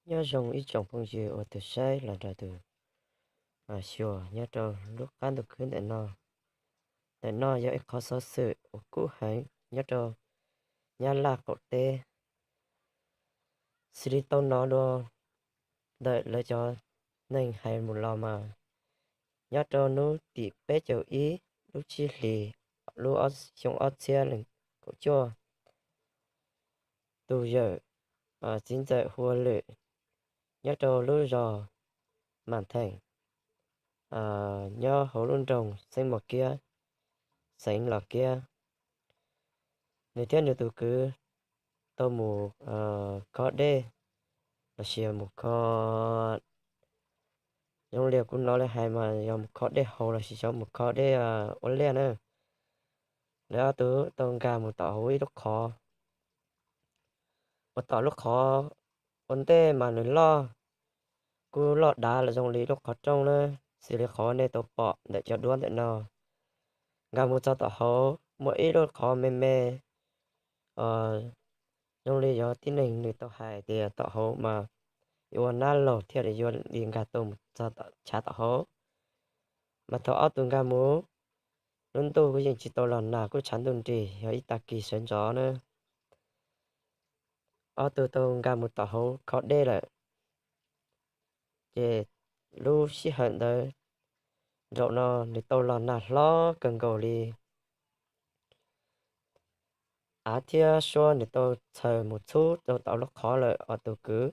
Nyob zoo ib tsoom phooj ywg uas tus saib los nrog tus xyuas nyob rau lub qab ntuj khwb ntawm no. Ntawm no yog ib qhov xov xwm uas kub heev nyob rau Nyab Laj qaum teb. Xws li tau hnov dua ntawm lawv cov neeg hais mus los mas, nyob rau hnub tim peb caug ib lub tsib hlis lub xyoo ob txhiab kaum cuaj, tus yawm txiv ntxawm Hua Lwm nyob rau lub zos Mas Theem, nyob hauv lub nroog Xeeb Mos Kiab, xeev Los Kiab, nws thiab nws tus kwv tau mus kho dej lossis mus kho, zoo li kuv hnov lawv hais mas yog mus kho dej haus lossis xyov mus kho dej ua liaj na. Lawv ob tug tau nkag mus tom hauv ib lub qhov, ua tom lub qhov ua ntej mas nws loj, kuj loj dav zoo li lub qhov rooj na, xws li qhov nej tau pom ntawm cov duab ntawm no. Nkag mus txog tom hauv muaj ib lub qhov me me, zoo li yog tib neeg nws tau hais tias tom hauv mas yuav ua nab laug thiaj li yuav li nkag tau mus txog chav tom hauv. Mas thaum ob tug nkag mus, lub ntuj kuj yeej tsis tau los nag, kuj tshav ntuj nrig, yog ib tag kis sawv ntxov na. Ob tug tau nkag mus tom hauv kho dej lawm, ces lub sij hawm ntawd nraum no nws tau los nag hlob kawg nkaus li. Av thiab suab nws tau txhaws mus txhub rau tom lub qhov lawm, ob tug kwv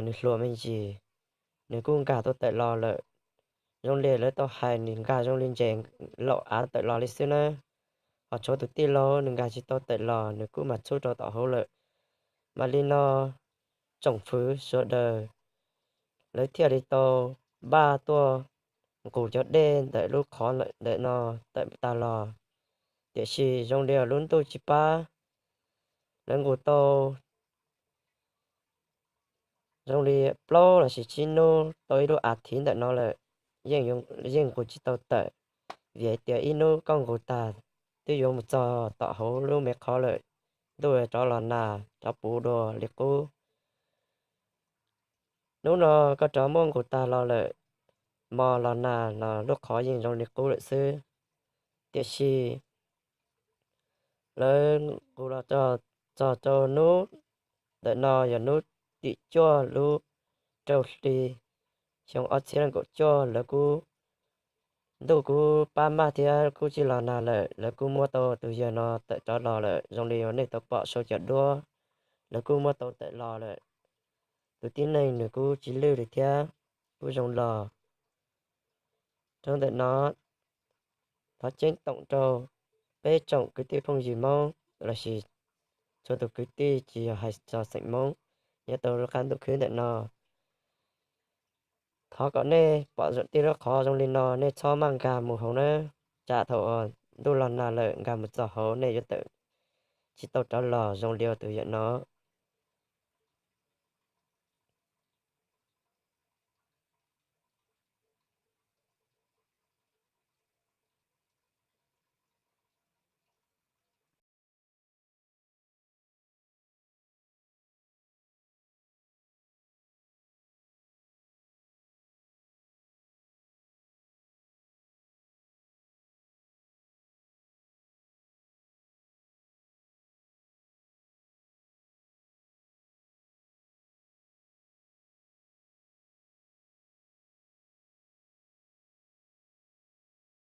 nws hluas me ntsis, nws kuj nkag tau tawm los lawm. Zoo li lawv tau hais nws nkag zoo li ntses laum av tawm los li xwb na. Ho tshuav tus tij laug nws nkag tsis tau tawm los, nws kuj mam txhub rau tom hauv lawm. Mas li no tsoom fwv sawv daws lawv thiaj li tau npaj tuaj nqus cov dej ntawm lub qhov ntawm no tawm tag los. Tiam sis zoo li lub ntuj tsis pab, lawv nqus tau zoo li plaub lossis tsib hnub tau ib lub as thiv ntawm no lawm, yeej nqus tsis tau tawm. Vim hais tias ib hnub koj nqus tag twb yuav mus txog tom hauv lub me qhov lawm, ntuj rov los nag rov puv dua li qub. Hnub no koj rov muab nqus tag los lawm, hmo los nag los lub qhov yeej zoo li qub lawm xwb. Tiam sis lawv nqus los txog rau hnub ntawm no yog hnub tim cuaj lub rau hli xyoo ob txhiab kaum cuaj, lawv kuj, ntuj kuj pab mag thiab kuj tsis los nag lawm, lawv kuj muab tau tus yawg no tawm rov los lawm zoo li uas nej tau pom saum cov duab. Lawv kuj muab tau tawm los lawm. Tus tib neeg nws kuj tsis lwj li thiab, kuj zoo los. Rau ntawm no thov ceeb toom rau peb tsoom kwv tij phooj ywg Hmoob lossis txhua tus kwv tij tsis yog hais txog xeem Hmoob nyob rau lub qab ntuj khwb ntawm no. Thov kom nej pom tij lub qhov zoo li no nej txhob maj nkag mus hauv nawb, tsam thaum ntuj los nag lawm nkag mus txog hauv nej yuav tawm tsis tau rov los zoo li tus yawm no.